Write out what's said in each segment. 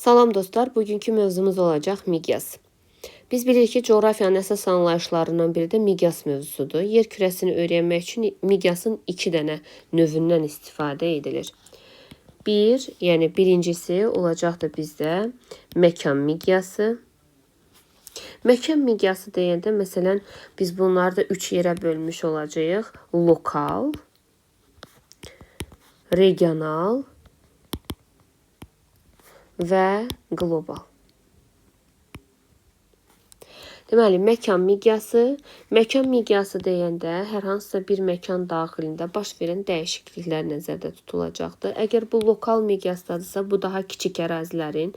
Salam dostlar, bugünkü mövzumuz olacaq miqyas. Biz bilirik ki, coğrafiyanın əsas anlayışlarından biri də miqyas mövzusudur. Yer kürəsini öyrənmək üçün miqyasın iki dənə növündən istifadə edilir. Bir, yəni birincisi olacaqdır bizdə məkan miqyası. Məkan miqyası deyəndə, məsələn, biz bunları da üç yerə bölmüş olacağıq. Lokal, regional və qlobal. Deməli, məkan miqyası. Məkan miqyası deyəndə hər hansısa bir məkan daxilində baş verən dəyişikliklər nəzərdə tutulacaqdır. Əgər bu lokal miqyasdadırsa, bu daha kiçik ərazilərin,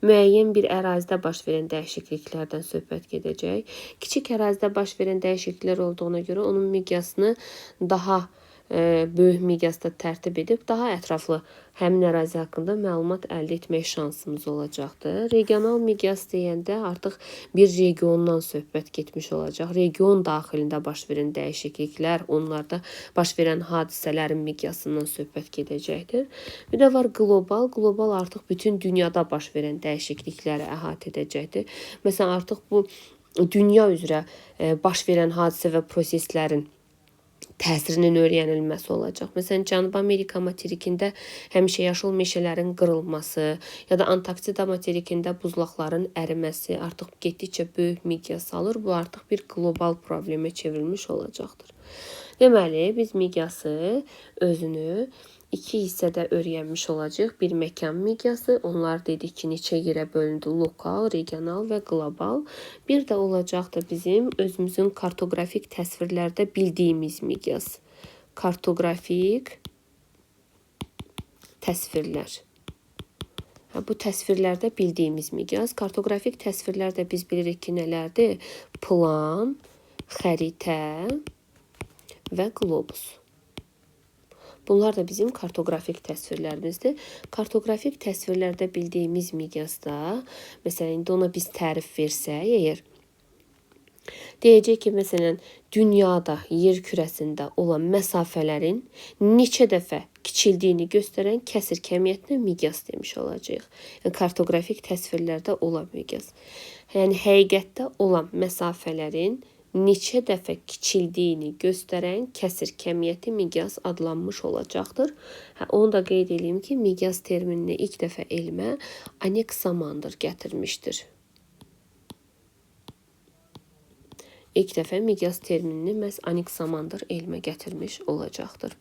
müəyyən bir ərazidə baş verən dəyişikliklərdən söhbət gedəcək. Kiçik ərazidə baş verən dəyişikliklər olduğuna görə onun miqyasını daha böyük miqyasda tərtib edib daha ətraflı həmin ərazi haqqında məlumat əldə etmək şansımız olacaqdır. Regional miqyas deyəndə artıq bir regiondan söhbət getmiş olacaq. Region daxilində baş verən dəyişikliklər, onlarda baş verən hadisələrin miqyasından söhbət gedəcəkdir. Bir də var qlobal. Qlobal artıq bütün dünyada baş verən dəyişiklikləri əhatə edəcəkdir. Məsələn, artıq bu dünya üzrə baş verən hadisə və proseslərin təsirinin öyrənilməsi olacaq. Məsələn, Cənubi Amerika materikində həmişə yaşıl meşələrin qırılması ya da Antarktida materikində buzlaqların əriməsi artıq getdikcə böyük miqyas alır. Bu artıq bir qlobal problemə çevrilmiş olacaqdır. Deməli, biz miqyası özünü iki hissədə öyrənmiş olacağıq. Bir məkan miqyası, onlar dedik ki, neçə yerə bölündü? Lokal, regional və qlobal. Bir də olacaqdır bizim özümüzün kartoqrafik təsvirlərdə bildiyimiz miqyas. Kartoqrafik təsvirlər. Bu təsvirlərdə bildiyimiz miqyas. Kartoqrafik təsvirlərdə biz bilirik ki, nələrdir? Plan, xəritə və qlobus. Bunlar da bizim kartoqrafik təsvirlərimizdir. Kartoqrafik təsvirlərdə bildiyimiz miqyasda, məsələn, indi ona biz tərif versək, əgər deyəcək ki, məsələn, dünyada, yer kürəsində olan məsafələrin neçə dəfə kiçildiyini göstərən kəsir kəmiyyətinə miqyas demiş olacağıq. Yəni, kartoqrafik təsvirlərdə olan miqyas. Yəni, həqiqətdə olan məsafələrin neçə dəfə kiçildiyini göstərən kəsir kəmiyyəti miqyas adlanmış olacaqdır. Hə, onu da qeyd edeyim ki, miqyas terminini ilk dəfə elmə Aneksamandır gətirmişdir. İlk dəfə miqyas terminini məhz Aneksamandır elmə gətirmiş olacaqdır.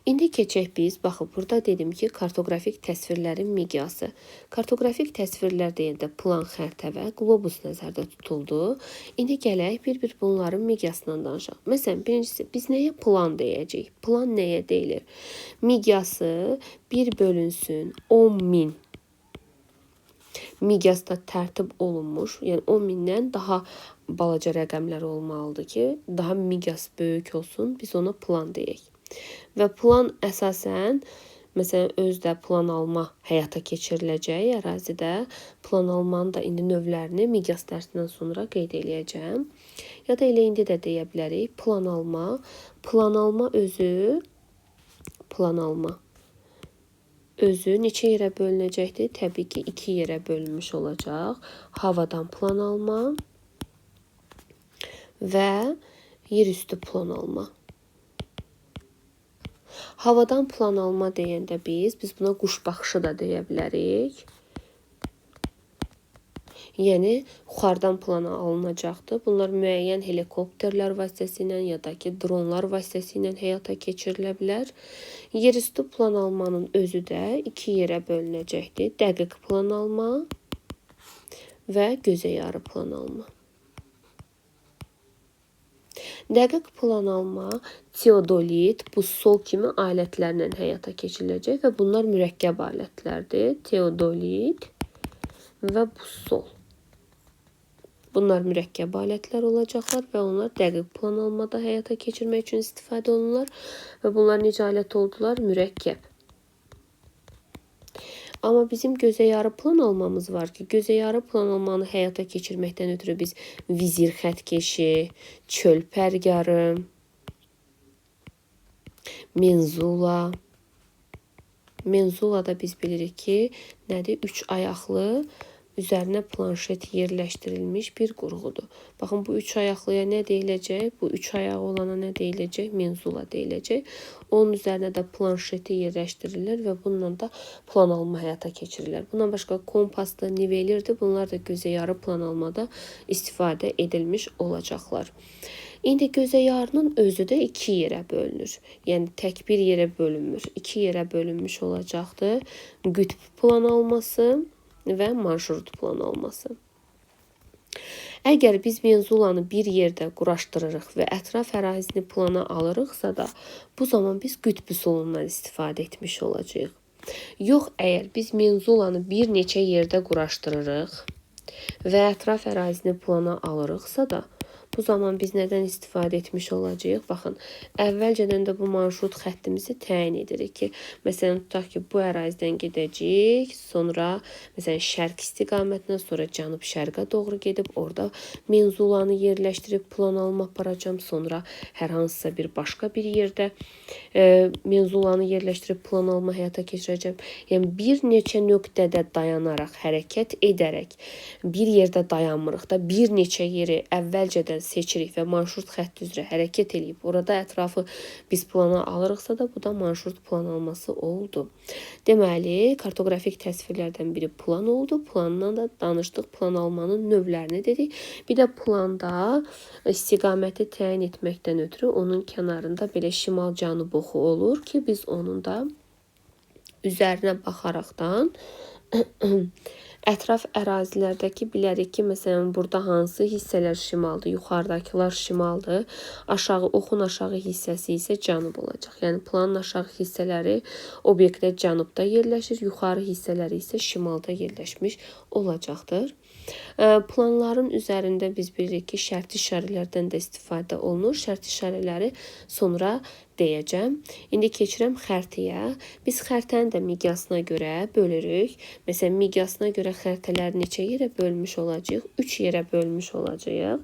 İndi keçək biz, baxın, burada dedim ki, kartoqrafik təsvirlərin miqyası. Kartoqrafik təsvirlər deyəndə plan, xəritə və qlobus nəzərdə tutuldu. İndi gələk bir-bir bunların miqyasından danışaq. Məsələn, birincisi, biz nəyə plan deyəcəyik? Plan nəyə deyilir? Miqyası 1 bölünsün 10.000 miqyasda tərtib olunmuş, yəni 10.000-dən daha balaca rəqəmlər olmalıdır ki, daha miqyas böyük olsun, biz ona plan deyək. Və plan əsasən, məsələn, özdə plan alma həyata keçiriləcəyi ərazidə plan almanın da indi növlərini miqyas dərsindən sonra qeyd eləyəcəm. Ya da elə indi də deyə bilərik. Plan alma. Plan alma özü, plan alma özü neçə yerə bölünəcəkdir? Təbii ki, iki yerə bölünmüş olacaq. Havadan plan alma və yerüstü plan alma. Havadan plan alma deyəndə biz buna quş baxışı da deyə bilərik. Yəni, yuxarıdan plana alınacaqdır. Bunlar müəyyən helikopterlər vasitəsilə ya da ki, dronlar vasitəsilə həyata keçirilə bilər. Yerüstü plan almanın özü də iki yerə bölünəcəkdir. Dəqiq plan alma və gözə yarı plan alma. Dəqiq plan alma, teodolit, bussol kimi alətlərlə həyata keçiriləcək və bunlar mürəkkəb alətlərdir. Teodolit və bussol. Bunlar mürəkkəb alətlər olacaqlar və onlar dəqiq plan almada həyata keçirmək üçün istifadə olunurlar və bunlar necə alət oldular? Mürəkkəb. Amma bizim gözə yarı plan almamız var ki, gözə yarı plan almanı həyata keçirməkdən ötürü biz vizir xəttkeşi, çöl pərgarı, menzula, Menzula da biz bilirik ki, Nədir? 3 ayaqlı, üzərinə planşet yerləşdirilmiş bir qurğudur. Baxın, bu 3 ayaqlıya nə deyiləcək? Bu 3 ayağı olana nə deyiləcək? Menzula deyiləcək. Onun üzərinə də planşeti yerləşdirirlər və bununla da plan alma həyata keçirirlər. Bundan başqa kompasda, nivelirdir. Bunlar da gözə yarı plan almada istifadə edilmiş olacaqlar. İndi gözə yarının özü də 2 yerə bölünür. Yəni tək bir yerə bölünmür. 2 yerə bölünmüş olacaqdır. Qütb plan alması və marşrut plan alması. Əgər biz menzulanı bir yerdə quraşdırırıq və ətraf ərazisini plana alırıqsa da, bu zaman biz qütb üsulundan istifadə etmiş olacağıq. Yox, əgər biz menzulanı bir neçə yerdə quraşdırırıq və ətraf ərazisini plana alırıqsa da, bu zaman biz nədən istifadə etmiş olacağıq? Baxın, əvvəlcədən də bu marşrut xəttimizi təyin edirik ki, məsələn, tutaq ki, bu ərazidən gedəcəyik, sonra məsələn, şərq istiqamətinə, sonra cənub-şərqə doğru gedib, orada menzulanı yerləşdirib plan alma aparacağam, sonra hər hansısa bir başqa bir yerdə menzulanı yerləşdirib plan alma həyata keçirəcəm. Yəni, bir neçə nöqtədə dayanaraq, hərəkət edərək, bir yerdə dayanmırıq da, bir neçə yeri əvvəlcədən seçirik və marşrut xətti üzrə hərəkət eləyib, orada ətrafı biz plana alırıqsa da, bu da marşrut plan alması oldu. Deməli, kartoqrafik təsvirlərdən biri plan oldu. Plandan da danışdıq, plan almanın növlərini dedik. Bir də planda istiqaməti təyin etməkdən ötürü onun kənarında belə şimal-cənub oxu olur ki, biz onun da üzərinə baxaraqdan ətraf ərazilərdəki bilərik ki, məsələn, burada hansı hissələr şimaldır, yuxarıdakılar şimaldır, aşağı, oxun aşağı hissəsi isə cənub olacaq. Yəni, planın aşağı hissələri obyektdə cənubda yerləşir, yuxarı hissələri isə şimalda yerləşmiş olacaqdır. Planların üzərində biz bilirik ki, şərti işarələrdən də istifadə olunur. Şərti işarələri sonra deyəcəm. İndi keçirəm xəritəyə. Biz xəritəni də miqyasına görə bölürük. Məsələn, miqyasına görə xəritələri neçə yerə bölmüş olacağıq? 3 yerə bölmüş olacağıq.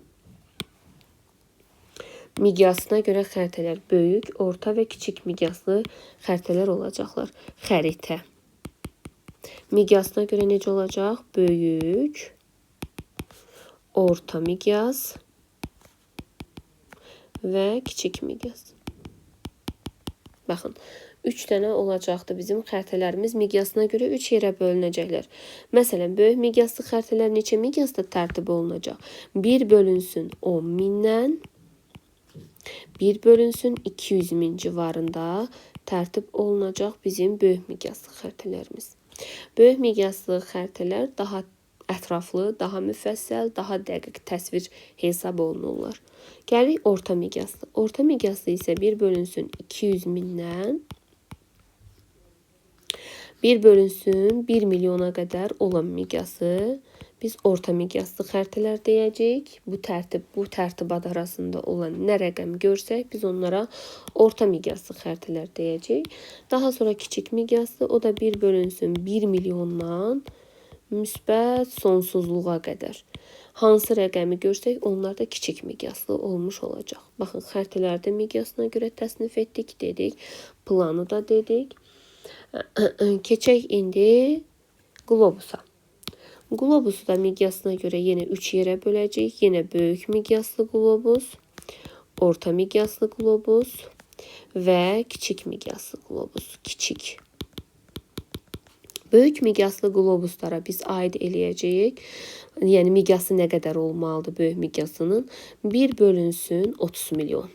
Miqyasına görə xəritələr böyük, orta və kiçik miqyaslı xəritələr olacaqlar. Xəritə. Miqyasına görə necə olacaq? Böyük, orta miqyas və kiçik miqyas. Baxın, 3 dənə olacaqdı bizim xəritələrimiz miqyasına görə 3 yerə bölünəcəklər. Məsələn, böyük miqyaslı xəritələr neçə miqyasda tərtib olunacaq? 1 bölünsün 10 mindən, 1 bölünsün 200 min civarında tərtib olunacaq bizim böyük miqyaslı xəritələrimiz. Böyük miqyaslı xəritələr daha ətraflı, daha müfəssəl, daha dəqiq təsvir hesab olunurlar. Gəlirik orta miqyaslı. Orta miqyaslı isə 1 bölünsün 200 mindən 1 bölünsün 1 milyona qədər olan miqyası biz orta miqyaslı xəritələr deyəcəyik. Bu tərtib, bu tərtibat arasında olan nə rəqəm görsək, biz onlara orta miqyaslı xəritələr deyəcəyik. Daha sonra kiçik miqyaslı, o da 1 bölünsün 1 milyondan müsbət sonsuzluğa qədər. Hansı rəqəmi görsək, onlar da kiçik miqyaslı olmuş olacaq. Baxın, xəritələri də miqyasına görə təsnif etdik, dedik. Planı da dedik. Keçək indi qlobusa. Qlobusu da miqyasına görə yenə 3 yerə böləcəyik. Yenə böyük miqyaslı qlobus, orta miqyaslı qlobus və kiçik miqyaslı qlobus. Kiçik. Böyük miqyaslı qlobuslara biz aid eləyəcəyik. Yəni miqyası nə qədər olmalıdır böyük miqyasının? 1 bölünsün 30 milyon.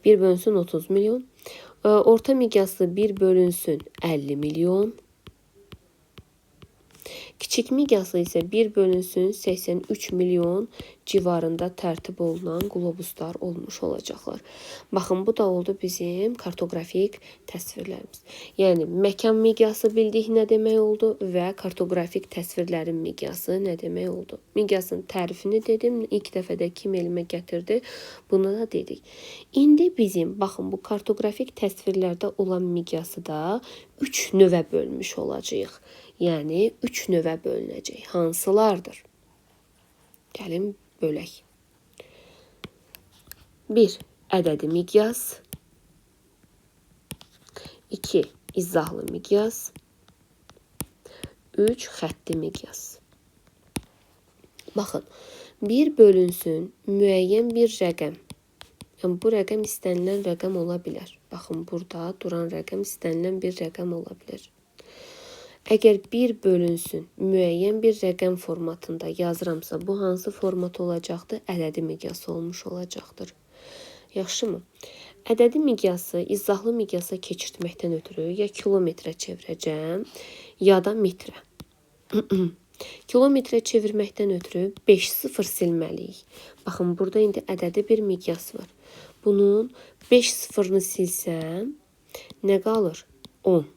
1 bölünsün 30 milyon. Orta miqyaslı 1 bölünsün 50 milyon. Kiçik miqyaslı isə 1 bölünsün 83 milyon civarında tərtib olunan qlobuslar olmuş olacaqlar. Baxın, bu da oldu bizim kartoqrafik təsvirlərimiz. Yəni, məkan miqyası bildik nə demək oldu və kartoqrafik təsvirlərin miqyası nə demək oldu. Miqyasın tərifini dedim, ilk dəfədə kim elmə gətirdi, bunu da dedik. İndi bizim, baxın, bu kartoqrafik təsvirlərdə olan miqyası da 3 növə bölmüş olacağıq. Yəni, 3 növə bölünəcək. Hansılardır? Gəlin, bölək. 1. Ədədi miqyas. 2. İzahlı miqyas. 3. Xətti miqyas. Baxın, 1 bölünsün müəyyən bir rəqəm. Yəni, bu rəqəm istənilən rəqəm ola bilər. Baxın, burada duran rəqəm istənilən bir rəqəm ola bilər. Əgər 1 bölünsün müəyyən bir rəqəm formatında yazıramsa, bu hansı format olacaqdır? Ədədi miqyası olmuş olacaqdır. Yaxşımı? Ədədi miqyası izahlı miqyasa keçirtməkdən ötürü ya kilometrə çevirəcəm, ya da metrə. Kilometrə çevirməkdən ötürü 5 sıfır silməliyik. Baxın, burada indi ədədi bir miqyas var. Bunun 5 sıfırını silsəm, nə qalır? 10.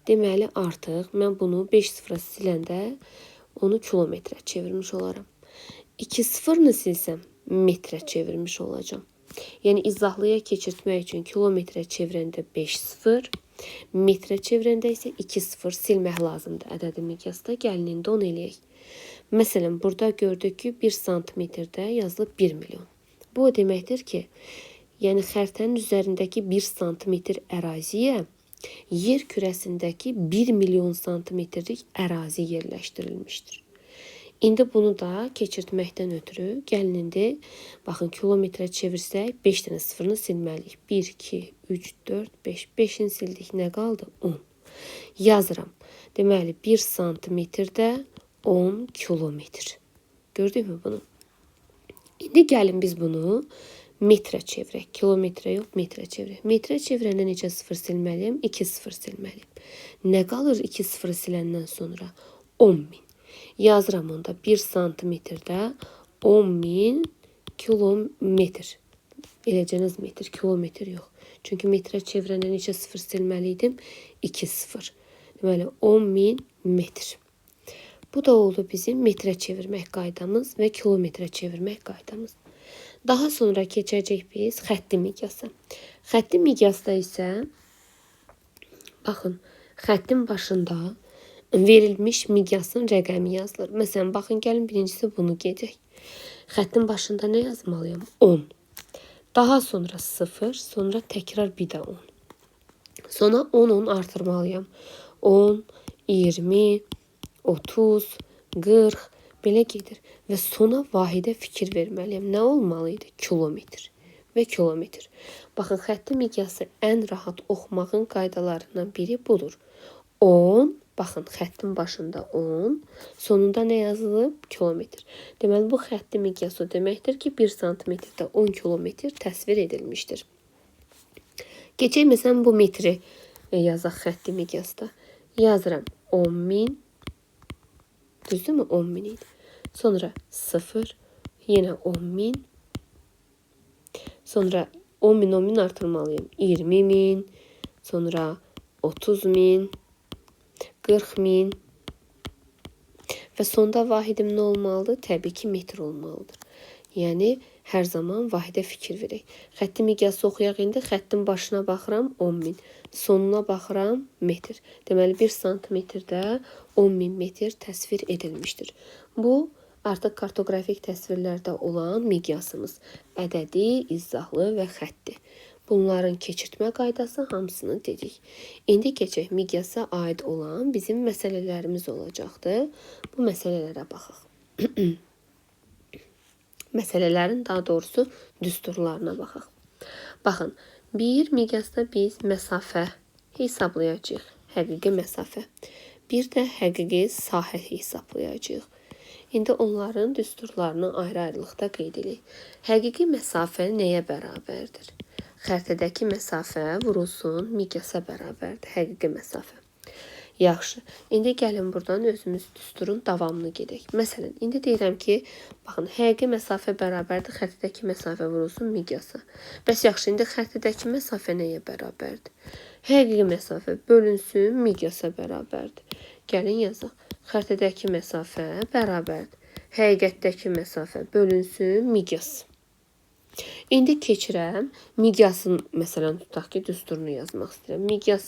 Deməli, artıq mən bunu 5 sıfıra siləndə onu kilometrə çevirmiş olaram. 2 sıfırını silsəm, metrə çevirmiş olacağam. Yəni, izahlıya keçirtmək üçün kilometrə çevirəndə 5 sıfır, metrə çevirəndə isə 2 sıfır silmək lazımdır ədədi miqyasda. Gəlin, indi onu eləyək. Məsələn, burada gördük ki, 1 santimetrdə yazılıb 1 milyon. Bu o deməkdir ki, yəni xəritənin üzərindəki 1 santimetr əraziyə yer kürəsindəki 1 milyon santimetrlik ərazi yerləşdirilmişdir. İndi bunu da keçirtməkdən ötürü gəlin indi baxın kilometrə çevirsək 5 dənə sıfırını silməliyik. 1, 2, 3, 4, 5. 5-ini sildik. Nə qaldı? 10. Yazıram. Deməli 1 santimetrdə 10 kilometr. Gördünmü bunu? İndi gəlin biz bunu metrə çevirək. Kilometrə yox, metrə çevirək. Metrə çevirəndə neçə sıfır silməliyəm? 2 sıfır silməliyəm. Nə qalır 2 sıfırı siləndən sonra? 10.000. Yazıram onda 1 santimetrdə 10.000 kilometr. Eləcəniz metr, kilometr yox. Çünki metrə çevirəndə neçə sıfır silməli idim? 2 sıfır. Deməli 10.000 metr. Bu da oldu bizim metrə çevirmək qaydamız və kilometrə çevirmək qaydamız. Daha sonra keçəcək biz xətti miqyasa. Xətti miqyasda isə baxın, xəttin başında verilmiş miqyasın rəqəmi yazılır. Məsələn, baxın, gəlin birincisi bunu gedək. Xəttin başında nə yazmalıyam? 10. Daha sonra 0, sonra təkrar bir də 10. Sonra 10, 10 artırmalıyam. 10, 20, 30, 40, belə gedir. Və sona vahidə fikir verməliyəm. Nə olmalı idi? Kilometr və kilometr. Baxın, xətti miqyası ən rahat oxumağın qaydalarından biri budur. 10, baxın, xəttin başında 10, sonunda nə yazılıb? Kilometr. Deməli, bu xətti miqyası o deməkdir ki, 1 santimetrdə 10 kilometr təsvir edilmişdir. Keçək, məsələn, bu metri yazaq xətti miqyasda. Yazıram 10.000, düzdürmü? 10.000 idi. Sonra 0, yenə 10.000. Sonra 10.000, 10.000 artırmalıyım. 20.000, sonra 30.000, 40.000 və sonda vahidim nə olmalıdır? Təbii ki, metr olmalıdır. Yəni, hər zaman vahidə fikir verək. Xətti miqyası oxuyaq indi. Xəttin başına baxıram 10.000, sonuna baxıram metr. Deməli, 1 santimetrdə 10.000 metr təsvir edilmişdir. Bu, artıq kartoqrafik təsvirlərdə olan miqyasımız. Ədədi, izahlı və xətti. Bunların keçirtmə qaydası hamısını dedik. İndi keçək miqyasa aid olan bizim məsələlərimiz olacaqdır. Bu məsələlərə baxaq. Məsələlərin daha doğrusu düsturlarına baxaq. Baxın, bir miqyasda biz məsafə hesablayacağıq. Həqiqi məsafə. Bir də həqiqi sahə hesablayacağıq. İndi onların düsturlarını ayrı-ayrılıqda qeyd edək. Həqiqi məsafə nəyə bərabərdir? Xəritədəki məsafə vurulsun miqyasa bərabərdir. Həqiqi məsafə. Yaxşı. İndi gəlin buradan özümüz düsturun davamını gedək. Məsələn, indi deyirəm ki, baxın, həqiqi məsafə bərabərdir xəritədəki məsafə vurulsun miqyasa. Bəs yaxşı, indi xəritədəki məsafə nəyə bərabərdir? Həqiqi məsafə bölünsün miqyasa bərabərdir. Gəlin yazaq. Xəritədəki məsafə bərabərdir. Həqiqətdəki məsafə bölünsün miqyas. İndi keçirəm. Miqyasın, məsələn, tutaq ki, düsturunu yazmaq istəyirəm. Miqyas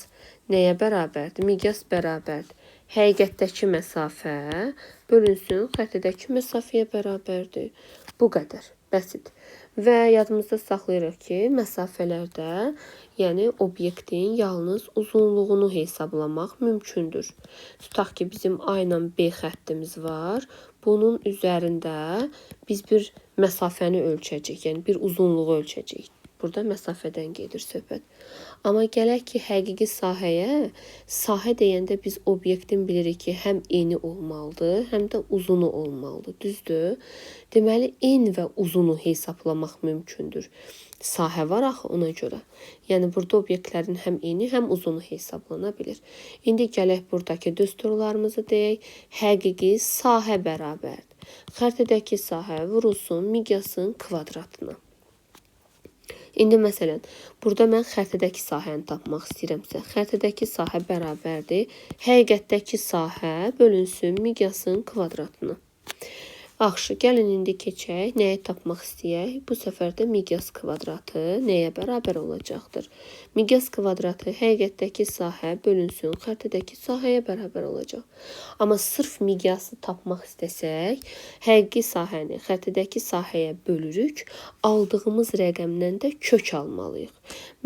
nəyə bərabərdir? Miqyas bərabərdir. Həqiqətdəki məsafə bölünsün xəritədəki məsafəyə bərabərdir. Bu qədər. Bəsit. Və yadımızda saxlayırıq ki, məsafələrdə, yəni obyektin yalnız uzunluğunu hesablamaq mümkündür. Tutaq ki, bizim A ilə B xəttimiz var. Bunun üzərində biz bir məsafəni ölçəcəyik, yəni bir uzunluğu ölçəcəyik. Burada məsafədən gedir söhbət. Amma gələk ki, həqiqi sahəyə, sahə deyəndə biz obyektin bilirik ki, həm eni olmalıdır, həm də uzunu olmalıdır. Düzdür? Deməli, en və uzunu hesablamaq mümkündür. Sahə var axı ona görə. Yəni, burada obyektlərin həm eni, həm uzunu hesablana bilir. İndi gələk buradakı düsturlarımızı deyək. Həqiqi sahə bərabərdir. Xəritədəki sahə vurulsun miqyasın kvadratına. İndi məsələn, burada mən xəritədəki sahəni tapmaq istəyirəmsə, xəritədəki sahə bərabərdir. Həqiqətdəki sahə bölünsün miqyasın kvadratına. Yaxşı, gəlin indi keçək. Nəyi tapmaq istəyək? Bu səfər də miqyas kvadratı nəyə bərabər olacaqdır? Miqyas kvadratı həqiqətdəki sahə bölünsün xəritədəki sahəyə bərabər olacaq. Amma sırf miqyası tapmaq istəsək, həqiqi sahəni xəritədəki sahəyə bölürük, aldığımız rəqəmdən də kök almalıyıq.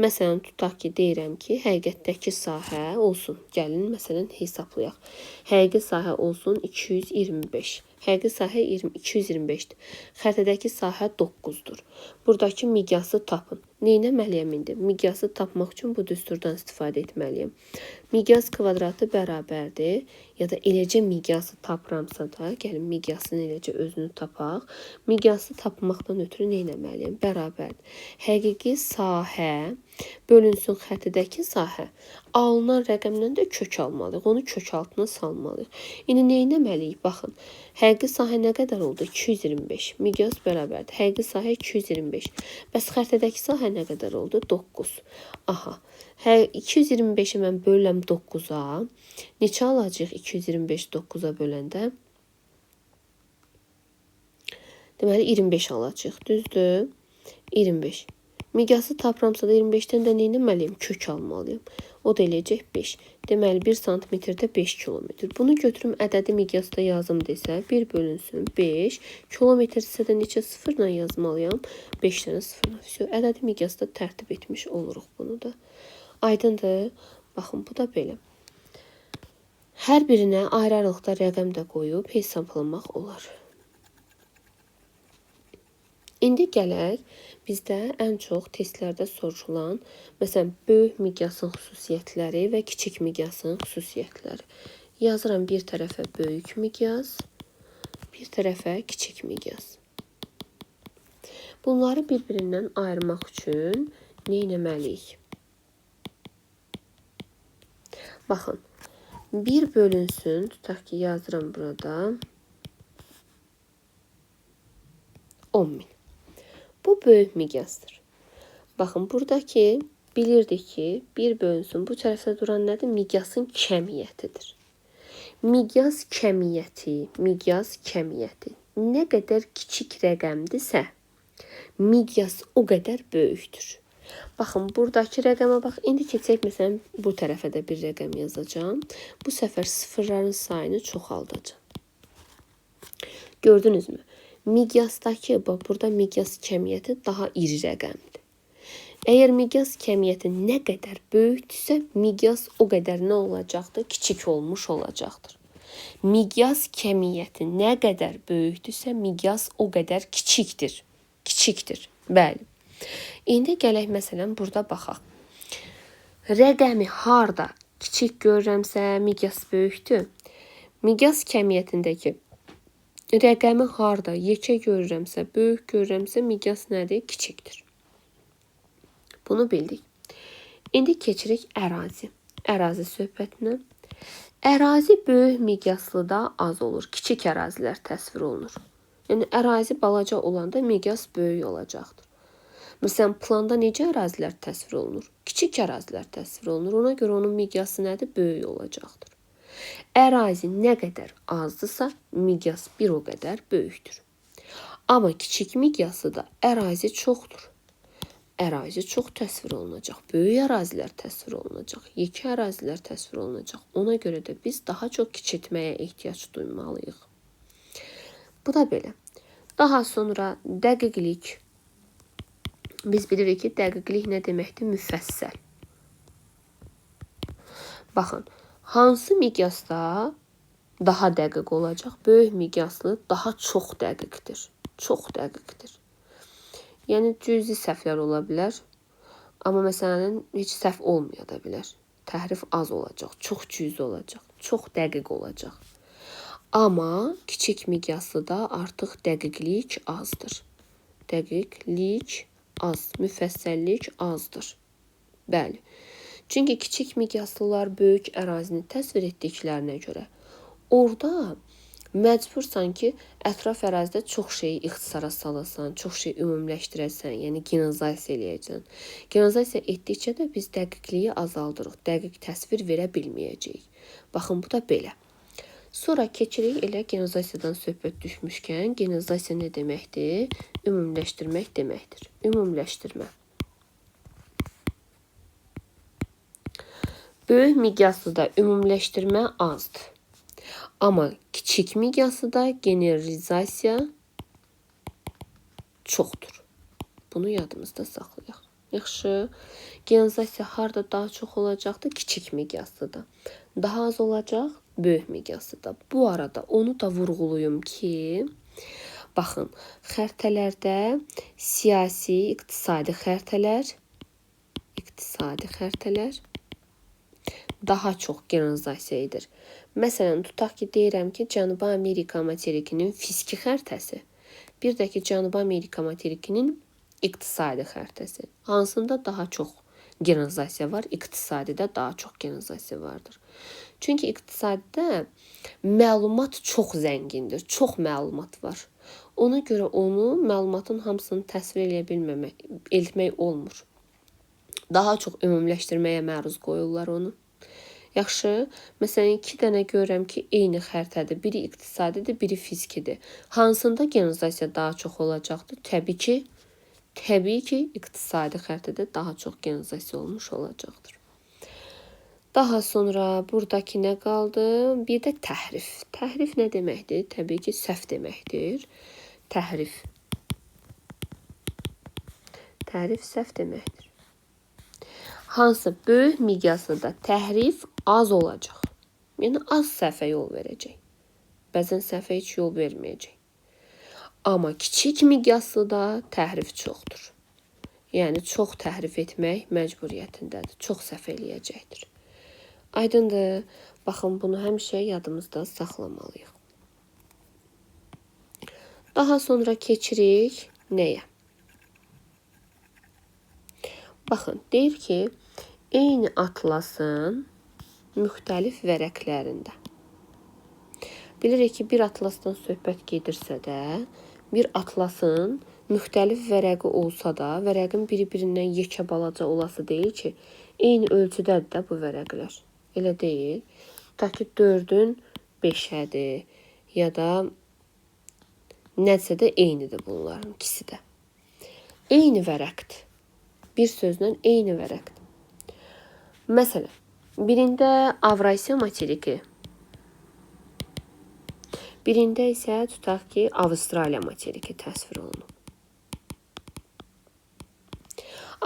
Məsələn, tutaq ki, deyirəm ki, həqiqətdəki sahə olsun. Gəlin, məsələn, hesablayaq. Həqiqi sahə olsun 225. Həqiqi sahə 225-dir. Xəritədəki sahə 9-dur. Buradakı miqyası tapın. Nə etməliyəm indi? Miqyası tapmaq üçün bu düsturdan istifadə etməliyəm. Miqyas kvadratı bərabərdir. Ya da eləcə miqyası tapıramsa da, gəlin miqyasını eləcə özünü tapaq. Miqyası tapmaqdan ötürü nə etməliyəm? Bərabərdir. Həqiqi sahə bölünsün xəritədəki sahə. Alınan rəqəmdən də kök almalıyıq. Onu kök altına salmalıyıq. İndi nə etməliyik? Baxın. Həqiqi sahə nə qədər oldu? 225. Miqyas bərabərdir. Həqiqi sahə 225. Bəs xəritədəki sahə nə qədər oldu? 9. Aha. 225-i mən bölürəm 9-a. Neçə alacağıq 225 9-a böləndə? Deməli, 25 alacağıq. Düzdür? 25. Miqyası tapıramsa da 25-dən də nə etməliyəm? Kök almalıyam. O da eləyəcək 5. Deməli, 1 santimetrdə 5 kilometr. Bunu götürüm ədədi miqyasda yazım desə, 1 bölünsün 5. Kilometr isə də neçə sıfırla yazmalıyam? 5 dənə sıfırla. Vəsə, ədədi miqyasda tərtib etmiş oluruq bunu da. Aydındır? Baxın, bu da belə. Hər birinə ayrı-ayrılıqda rəqəm də qoyub hesablamaq olar. İndi gələk bizdə ən çox testlərdə soruşulan, məsələn, böyük miqyasın xüsusiyyətləri və kiçik miqyasın xüsusiyyətləri. Yazıram bir tərəfə böyük miqyas, bir tərəfə kiçik miqyas. Bunları bir-birindən ayırmaq üçün nə etməliyik? Baxın, 1 bölünsün, tutaq ki, yazıram burada 10.000. Bu böyük miqyasdır. Baxın, buradakı bilirdik ki, 1 bölünsün. Bu tərəfdə duran nədir? Miqyasın kəmiyyətidir. Miqyas kəmiyyəti, nə qədər kiçik rəqəmdirsə, miqyas o qədər böyükdür. Baxın, buradakı rəqəmə bax. İndi keçək, məsələn, bu tərəfə də bir rəqəm yazacağam. Bu səfər sıfırların sayını çoxaldacağam. Gördünüzmü? Miqyasdakı, bax, burada miqyas kəmiyyəti daha iri rəqəmdir. Əgər miqyas kəmiyyəti nə qədər böyükdürsə, miqyas o qədər nə olacaqdır? Kiçik olmuş olacaqdır. Miqyas kəmiyyəti nə qədər böyükdürsə, miqyas o qədər kiçikdir. Kiçikdir. Bəli. İndi gələk, məsələn, burada baxaq. Rəqəmi harda kiçik görürəmsə, miqyas böyükdür. Miqyas kəmiyyətindəki rəqəmi harda yekə görürəmsə, böyük görürəmsə, miqyas nədir? Kiçikdir. Bunu bildik. İndi keçirik ərazi. Ərazi söhbətinə. Ərazi böyük miqyaslıda az olur. Kiçik ərazilər təsvir olunur. Yəni, ərazi balaca olanda miqyas böyük olacaqdır. Məsələn, planda necə ərazilər təsvir olunur? Kiçik ərazilər təsvir olunur. Ona görə onun miqyası nədir? Böyük olacaqdır. Ərazi nə qədər azdırsa, miqyas bir o qədər böyükdür. Amma kiçik miqyası da ərazi çoxdur. Ərazi çox təsvir olunacaq. Böyük ərazilər təsvir olunacaq. Yekə ərazilər təsvir olunacaq. Ona görə də biz daha çox kiçiltməyə ehtiyac duymalıyıq. Bu da belə. Daha sonra dəqiqlik. Biz bilirik ki, dəqiqlik nə deməkdir? Müfəssəl. Baxın, hansı miqyasda daha dəqiq olacaq? Böyük miqyaslı daha çox dəqiqdir. Çox dəqiqdir. Yəni, cüzi səhvlər ola bilər. Amma məsələnin heç səhv olmaya da bilər. Təhrif az olacaq, çox cüzi olacaq, çox dəqiq olacaq. Amma kiçik miqyaslı da artıq dəqiqlik azdır. Dəqiqlik az, müfəssəllik azdır. Bəli. Çünki kiçik miqyaslılar böyük ərazini təsvir etdiklərinə görə orada məcbursan ki, ətraf ərazidə çox şeyi ixtisara salasan, çox şey ümumiləşdirəsən, yəni generalizasiya eləyəcəksən. Generalizasiya etdikcə də biz dəqiqliyi azaldırıq, dəqiq təsvir verə bilməyəcəyik. Baxın, bu da belə. Sonra keçirik elə generalizasiyadan söhbət düşmüşkən, generalizasiya nə deməkdir? Ümumiləşdirmək deməkdir. Ümumiləşdirmə. Böyük miqyaslıda ümumiləşdirmə azdır. Amma kiçik miqyaslıda generalizasiya çoxdur. Bunu yadımızda saxlayaq. Yaxşı. Generalizasiya harda daha çox olacaqdır? Kiçik miqyaslıda. Daha az olacaq böyük miqyaslıda. Bu arada onu da vurğuluyum ki, baxın, xəritələrdə siyasi, iqtisadi xəritələr, daha çox generalizasiya edir. Məsələn, tutaq ki, deyirəm ki, Cənubi Amerika materikinin fiziki xəritəsi, bir də ki, Cənubi Amerika materikinin iqtisadi xəritəsi. Hansında daha çox generalizasiya var? İqtisadidə daha çox generalizasiya vardır. Çünki iqtisadda məlumat çox zəngindir, çox məlumat var. Ona görə onu məlumatın hamısını təsvir eləyə bilməmək, etmək olmur. Daha çox ümumiləşdirməyə məruz qoyurlar onu. Yaxşı, məsələn, iki dənə görürəm ki, eyni xəritədir. Biri iqtisadidir, biri fizikidir. Hansında generalizasiya daha çox olacaqdır? Təbii ki, iqtisadi xəritədə daha çox generalizasiya olmuş olacaqdır. Daha sonra buradakı nə qaldı? Bir də təhrif. Təhrif nə deməkdir? Təbii ki, səhv deməkdir. Təhrif. Təhrif səhv deməkdir. Hansı böyük miqyasda təhrif az olacaq. Yəni, az səhvə yol verəcək. Bəzən səhvə heç yol verməyəcək. Amma kiçik miqyaslı da təhrif çoxdur. Yəni, çox təhrif etmək məcburiyyətindədir. Çox səhv eləyəcəkdir. Aydındır. Baxın, bunu həmişə yadımızda saxlamalıyıq. Daha sonra keçirik nəyə? Baxın, deyir ki, eyni atlasın müxtəlif vərəqlərində. Bilirik ki, bir atlasdan söhbət gedirsə də, bir atlasın müxtəlif vərəqi olsa da, vərəqin biri-birindən yekə balaca olası deyil ki, eyni ölçüdədir də bu vərəqlər. Elə deyil. Tutaq ki, 4-ün 5-ədir ya da nəsə də eynidir bunların ikisi də. Eyni vərəqdir. Bir sözlə eyni vərəqdir. Məsələn, birində Avrasiya materiki, birində isə tutaq ki, Avstraliya materiki təsvir olunub.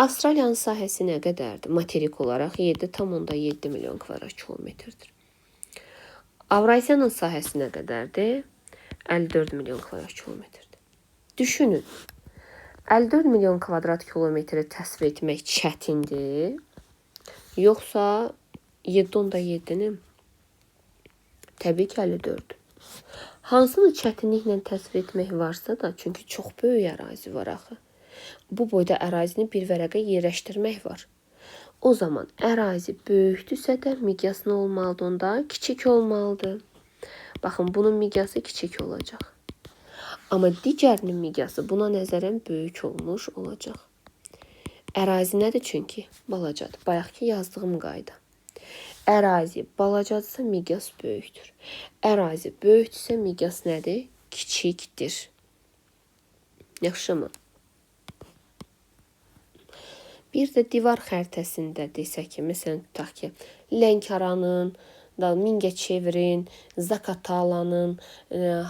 Avstraliyanın sahəsi nə qədərdir? Materik olaraq 7,7 milyon kvadrat kilometrdir. Avrasiyanın sahəsi nə qədərdir? 54 milyon kvadrat kilometrdir. Düşünün, 54 milyon kvadrat kilometri təsvir etmək çətindir, yoxsa 7,7-ni? Təbii ki, 54. Hansını çətinliklə təsvir etmək varsa da, çünki çox böyük ərazi var axı. Bu boyda ərazini bir vərəqə yerləşdirmək var. O zaman ərazi böyükdürsə də miqyas nə olmalıdır onda? Kiçik olmalıdır. Baxın, bunun miqyası kiçik olacaq. Amma digərinin miqyası buna nəzərən böyük olmuş olacaq. Ərazi nədir çünki? Balacadır. Bayaqki yazdığım qayda. Ərazi balacadırsa miqyas böyükdür. Ərazi böyükdürsə miqyas nədir? Kiçikdir. Yaxşımı? Bir də divar xəritəsində desək ki, məsələn, tutaq ki, Lənkəranın, da Mingəçevirin, Zaqatalanın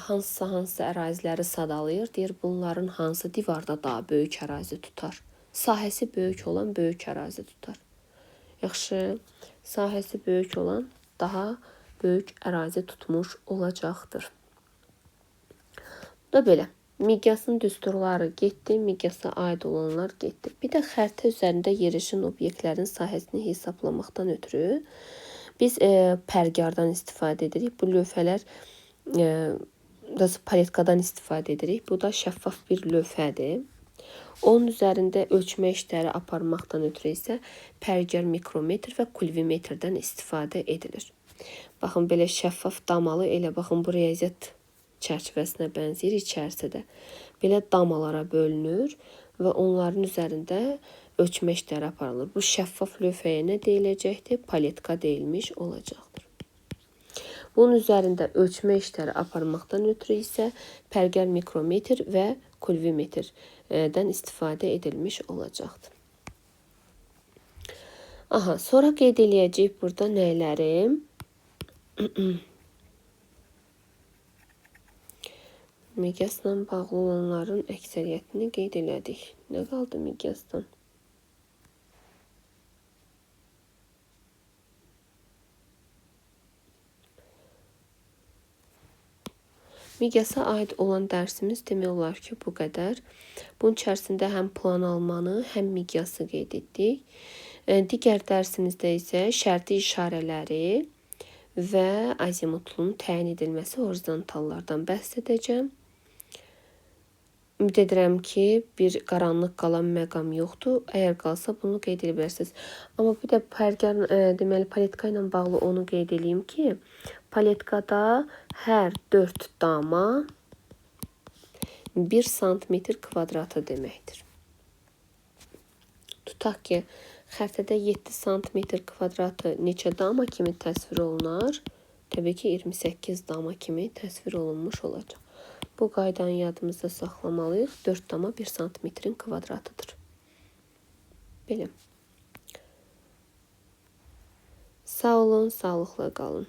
hansısa əraziləri sadalayır. Deyir, bunların hansı divarda daha böyük ərazi tutar? Sahəsi böyük olan böyük ərazi tutar. Yaxşı, sahəsi böyük olan daha böyük ərazi tutmuş olacaqdır. Bu da belə. Miqyasın düsturları getdi, miqyasa aid olanlar getdi. Bir də xəritə üzərində yerləşən obyektlərin sahəsini hesablamaqdan ötürü biz pərgardan istifadə edirik. Bu lövhələr, paletkadan istifadə edirik. Bu da şəffaf bir lövhədir. Onun üzərində ölçmə işləri aparmaqdan ötürü isə pərgar mikrometr və kulvimetrdən istifadə edilir. Baxın, belə şəffaf damalı, elə baxın, bu riyaziyyat çərçivəsinə bənzəyir içərisi də. Belə damalara bölünür və onların üzərində ölçmə işləri aparılır. Bu şəffaf lövhəyə nə deyiləcəkdir? Paletka deyilmiş olacaqdır. Bunun üzərində ölçmə işləri aparmaqdan ötürü isə pərgar mikrometr və kulvimetrdən istifadə edilmiş olacaqdır. Aha, sonra qeyd eləyəcəyik burada nəyləri? Miqyasla bağlı olanların əksəriyyətini qeyd elədik. Nə qaldı miqyasdan? Miqyasa aid olan dərsimiz demək olar ki, bu qədər. Bunun içərisində həm plan almanı, həm miqyası qeyd etdik. Digər dərsimizdə isə şərti işarələri və azimutlunun təyin edilməsi horizontallardan bəhs edəcəm. Ümid edirəm ki, bir qaranlıq qalan məqam yoxdur. Əgər qalsa, bunu qeyd edə bilərsiniz. Amma bir də pərgar, deməli, paletka ilə bağlı onu qeyd edeyim ki, paletkada hər 4 dama 1 santimetr kvadratı deməkdir. Tutaq ki, xəritədə 7 santimetr kvadratı neçə dama kimi təsvir olunar? Təbii ki, 28 dama kimi təsvir olunmuş olacaq. Bu qaydanı yadımızda saxlamalıyıq. 4 dama 1 santimetrin kvadratıdır. Belə. Sağ olun, sağlıqla qalın.